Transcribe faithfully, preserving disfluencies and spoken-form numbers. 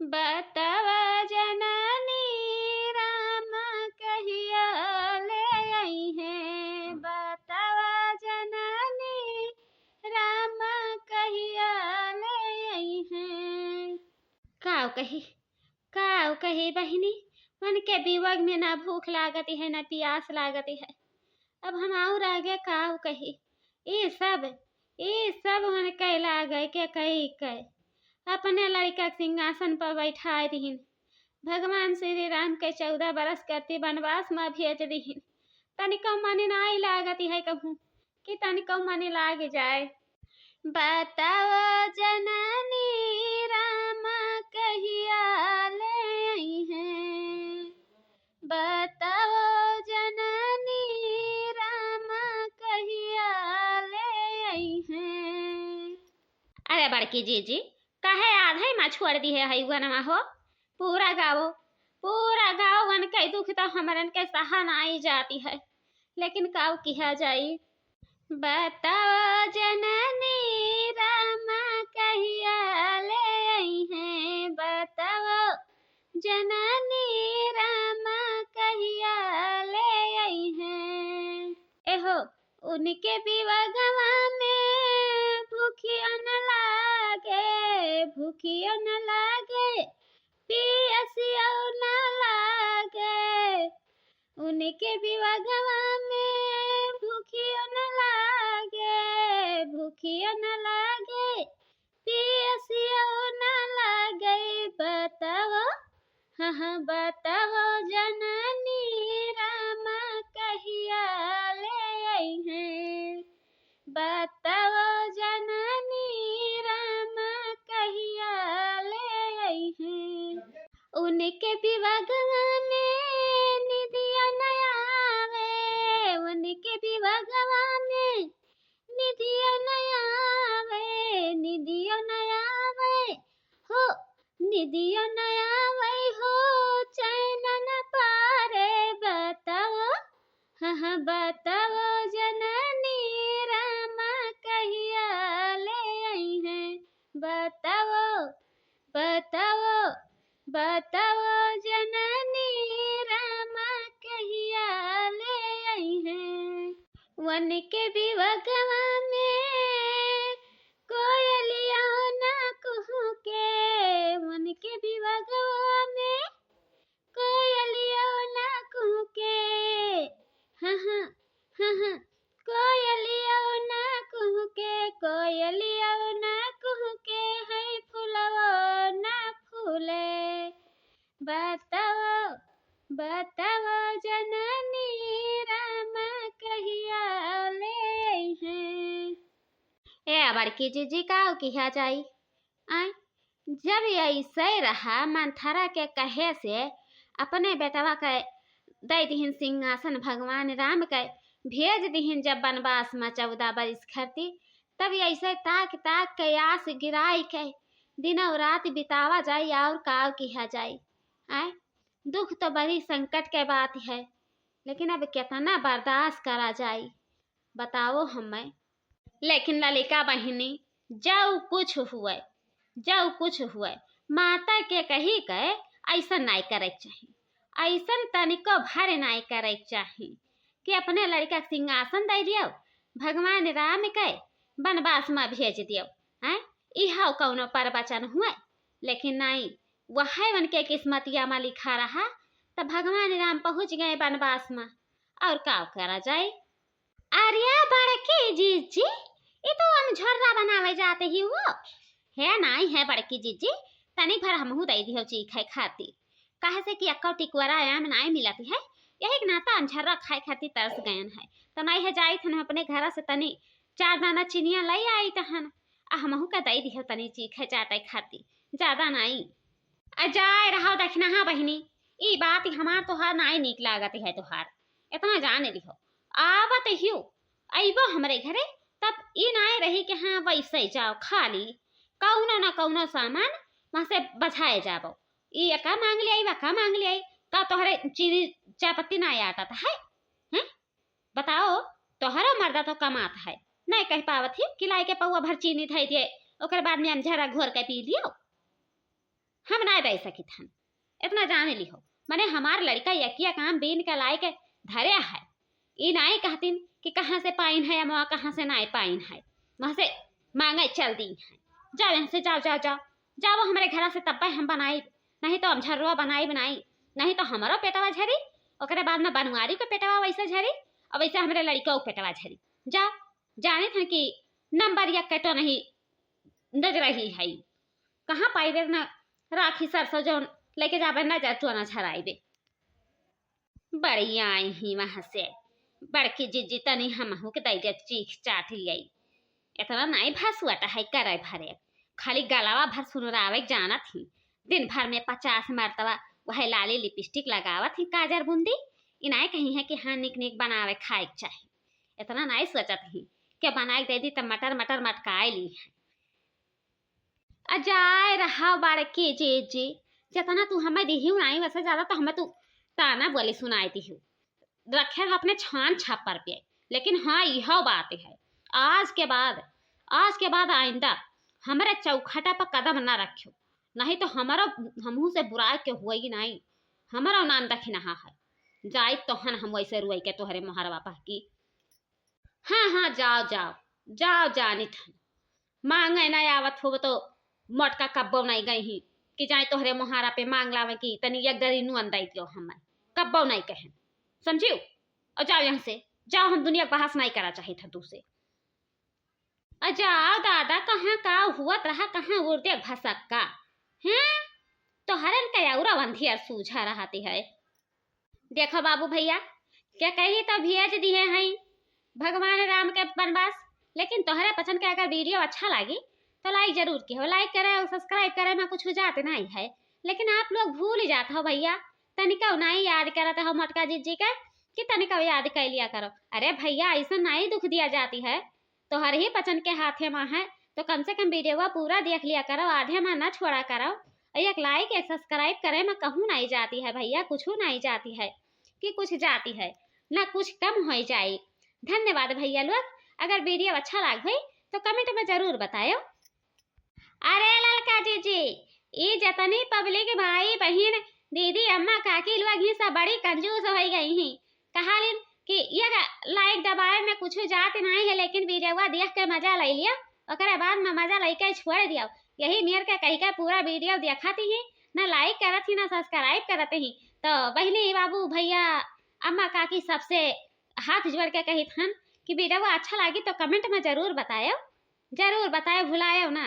बतावा जननी राम कहिया ले अइहें, बतावा जननी राम कहिया ले अइहें। काव कही, काव कही बहिनी, उनके वियोग में ना भूख लागति है, ना पियास लागति है। अब हम और आगे काव कही। ई सब, ई सब उनके लागे के कई के अपने लड़िका के सिंहासन पर बैठाए दिहिन। भगवान श्री राम के चौदह बरस करती वनवास में भेज दिहिन। तनिको मन नाई लागति है कहूँ कि तनिको मन लाग जाए। बताओ जननी राम कहिया ले अइहें, बताओ जननी राम कहिया ले अइहें। अरे बड़की जीजी, काहे आधे मा छोड़ दिहे है वनवा हो? पूरा गाओ, पूरा गाओ, उनके दुख तो हमरन के सहा नाई जाति है, लेकिन काव किहा जाई? बताओ जननी राम कहिया ले अइहें, बताओ जननी राम कहिया ले अइहें। एहो, उनके वियोगवा में भूखियो न लागे, भूखियो न लागे, पियसियो न लागे। उनके वियोगवा में भूखियो न लागे, भूखियो न लागे, पियसियो न लागे। बताओ, हाँ, हाँ, बताओ जननी राम कहिया ले अइहें, बताओ जननी राम कहिया ले अइहें। उनके वियोगवा में निदियो न आवे, उनके वियोगवा में निदियो न आवे, निदियो न आवे हो, निदियो न आवे हो, चैन न पारे। बताओ, हाँ, हाँ, बताओ जननी राम कहिया ले अइहें, बताओ, बताओ, बताओ जननी राम कहिया ले अइहें। उनके वियोगवा में कोयलियो ना कुहुके, उनके वियोगवा में कोयलियो ना कुहुके, हाँ, हाँ, हाँ, हाँ। कोयलियो ना कुहुके, कोयलियो ना कुहुके, है फुलवो ना फूले। बताओ, बताओ जननी राम कहिया ले अइहें। ए बड़की जीजी, काव किहा जाई? आय, जब अइसे रहा, मंथरा के कहे से अपने बेटवा के दइ दिहिन सिंहासन भगवान राम के, भेज दिहिन जब वनवास में चौदह बरिस खरती, तब अइसे ताक ताक के आस गिराई के दिनौ रात बितावा जाई, और काव किहा जाई? आय, दुख तो बड़ी संकट के बात है, लेकिन अब केतना बर्दाश्त करा जाई, बताओ हमें। लेकिन ललिका बहिनी, जौ कुछ हुए, जौ कुछ हुए, माता के कही के अइसन नाई करे के चाही, अइसन तनिको भर नाई करे के चाही कि अपने लड़िका के सिंहासन दे दियो, भगवान राम के वनवास में भेज दियो, हैं? इहो कौनो प्रवचन हुए? लेकिन नाई, वह उनके किस्मतिया में लिखा रहा, तब भगवान राम पहुँच गए वनवास में, और काव करा जाए? अरे बड़की जीजी, ई तो अमझोर्रा बनावे जात ही हो। हे नाई है बड़की जीजी, तनी भर हमहू दे दिहो चीखे खाती। काहे से कि अक्का टिकुआरा आम नाई मिलत है, यही के नाता अमझोर्रा खाए खाती तरस गयन है। तो नाई है जाइत हन अपने घरा से तनी चार दाना चिनिया लइ आइत हन, आ हमहू का दे दिहो तनी चीखे चाटे खाती, ज्यादा नाई। आ जाए रहो दखिनहा बहिनी, ई बात हमार तोहार नाई नीक लागत है तोहार, इतना जान लिहो। आवत हियो, अइबो हमरे घरे, तब ई नाई रही कि हाँ वैसे जाओ खाली, कौनो ना कौनो सामान वहाँ से बझाए जाबो। ई एका मांग ले आई, वका मांग ले आई, का तोहरे चीनी चापत्ती नाई आटत है? हैं? बताओ, तोहरो मर्दा तो कमात है, नाई कह पावत ही कि लाई के पौवा भर चीनी धई दिए, ओकर बाद में अमझोर्रा घोर के पी लियो। हम नाई दे सकित हन, इतना जान लिहो। मने हमार लड़िका यकिया काम बीन के लाए के धरे है, ई नाई कहतिन कि कहाँ से पाइन है, अमवा कहाँ से नाई पाइन है, वहाँ से माँगे चल दी है। जाओ यहाँ से, जाओ, जाओ, जाओ, जाओ हमरे घरा से, तब्बे हम बनाई, नहीं तो हम झर्रवा बनाई, बनाई, नहीं तो हमरो पेटवा झरी, ओकरे बाद में बनवारी के पेटवा वैसे झरी, और वैसे हमरे लड़िका के पेटवा झरी। जाओ, जानित हन कि नंबर यक्के तो नहीं नजरही है, कहाँ पाइबे ना राखी सरसों जौन लेके जाबे नजर तो ना झराइबे। बड़ी आई ही वहाँ से, बड़की जिज्जी तनी हमहू के दई दे चीख चाट लियाई। इतना नाई भसुअट है करे भरे, खाली गलावा भर सुनरावे जानत ही। दिन भर में पचास मरतबा वह लाली लिपस्टिक लगावत ही, काजर बूंदी। इनाए कही है कि हाँ, निक निक बनावे खाए के चाही। इतना नाई सोचत ही कि बनाए के दे दी त मटर मटर मटकाए ली है। अजाए रहा बड़की जिज्जी, जितना तू हमें दिहियो नाई, वैसे ज्यादा तो हमें तू ताना बोली सुनाई दिहियो। रखे रहो अपने छान छप्पर पे। लेकिन हाँ, यह बात है, आज के बाद, आज के बाद आइंदा हमरे चौखटा पर कदम ना रखियो, नहीं तो हमारा, हमहू से बुराई के हुई नहीं, हमारा नाम दखिनहा है। जाई तोहन हम वैसे रुई के तोहरे मोहरवा पहकी। हाँ, हाँ, जाओ, जाओ, जाओ, जानित हन। माँगे ना आवत होब तो मोटका कब्बो नहीं गई ही कि जाए तोहरे मोहारा पे माँग लावे कि तनी एक गरी नुअन दई दियो हमें। कब्बो नहीं कहें, समझियो? और जाओ यहाँ से, जाओ, हम दुनिया के बहस नहीं करा चाहित है तू से। और जाओ दादा, कहाँ का हुअत रहा, कहाँ उर्दे भसक का, हैं? तोहरन का औरा वंधियर सूझा रहती है। देखो बाबू भैया, के कही तो भेज दिए हैं भगवान राम के वनवास, लेकिन तोहरे पचन के अगर video अच्छा लागी तो like जरूर किहो, like करे और subscribe करे में कुछ जात नहीं है, लेकिन आप लोग भूल जात हो भैया, तनिका नहीं याद करत हो मोटका जिज्जी के कि तनिका याद कर लिया करो। अरे भैया, ऐसा नहीं दुख दिया जाती है, तोहर ही पचन के हाथे में है, तो कम से कम video पूरा देख लिया करो, आधे में ना छोड़ा करो। और एक like, एक subscribe करे में कहूँ नहीं जाती है भैया, कुछ नहीं जाती है कि कुछ जाती है, ना कुछ कम हो जाए। धन्यवाद भैया लोग, अगर video अच्छा लाग होई तो comment में जरूर बतायो। अरे ललका जिज्जी, ई जतनी public भाई बहिन, दीदी, अम्मा, काकी लोग ही सब बड़ी कंजूस हो गई ही। कहालिन कि ये like दबाए में कुछ जात नहीं है, लेकिन video देख के मजा ले लिया, ओकरे बाद में मजा लेके छोड़ दिया। यही मेर के कही के पूरा video देखत ही, ना like करत ही, ना subscribe करत ही। तो बहिनी, बाबू, भैया, अम्मा, काकी, सबसे हाथ जोड़ के कहित हन कि video अच्छा लागी तो comment में जरूर बतायो, जरूर बतायो, भुलायो ना।